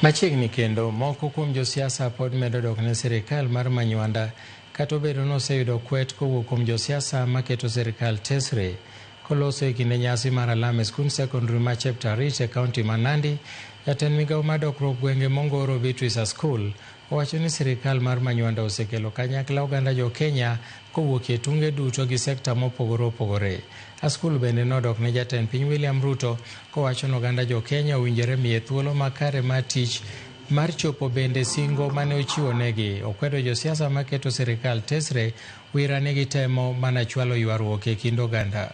Machiegni kendo, moko kuom josiasa pod medo dok ne sirikal mar Manywanda kata obedo ni oseyudo kwet kowuok kuom josiasa maketo sirikal tesre. Koloso e kinde nyasi mar alam e skund secondary ma Cheptarit e kaunti ma Nandi, jatend migawo mar dokruok gwenge Mongoro Beatrice Askul owacho ni sirikal mar Manywanda osekelo kanyakla oganda jo Kenya kowuok e tunge duto gi sekta mopogore opogore. Askul bende nodok ne jatend piny William Ruto kowacho ni oganda jo Kenya owinjore miye thuolo makare mar tich mar chopo bende singo mane ochiwo negi. Okwedo josiasa maketo sirikal tesre wira ni gitemo mana chwalo ywaruok e kind oganda.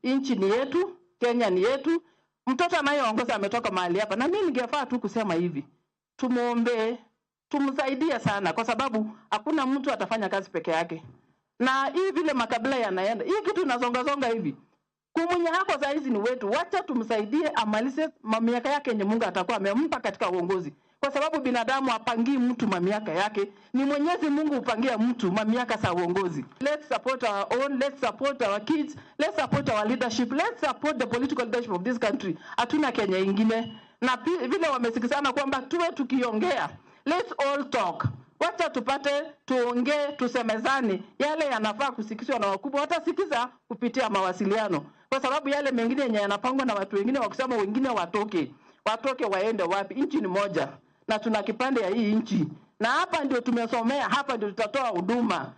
Nchi ni yetu, Kenya ni yetu. Mtoto anayeongoza ametoka mahali hapa, na mimi ningefaa tu kusema hivi, tumuombe, tumsaidie sana, kwa sababu hakuna mtu atafanya kazi peke yake. Na hii vile makabila yanaenda, hii kitu inazongazonga hivi, kumunya hako saa hizi ni wetu. Wacha tumsaidie amalize mamiaka yake yenye Mungu atakuwa amempa katika uongozi, kwa sababu binadamu hapangii mtu mamiaka yake, ni Mwenyezi Mungu hupangia mtu mamiaka za uongozi. Let's support our own, let's support our kids, let's support our leadership, let's support the political leadership of this country. Hatuna Kenya ingine, na vile wamesikizana kwamba tuwe tukiongea, let's all talk. Wacha tupate tuongee, tusemezane yale yanafaa kusikizwa na wakubwa, watasikiza kupitia mawasiliano, kwa sababu yale mengine yenye yanapangwa na watu wengine wakusema wengine watoke, watoke waende wapi? Nchi ni moja na tuna kipande ya hii nchi, na hapa ndio tumesomea, hapa ndio tutatoa huduma.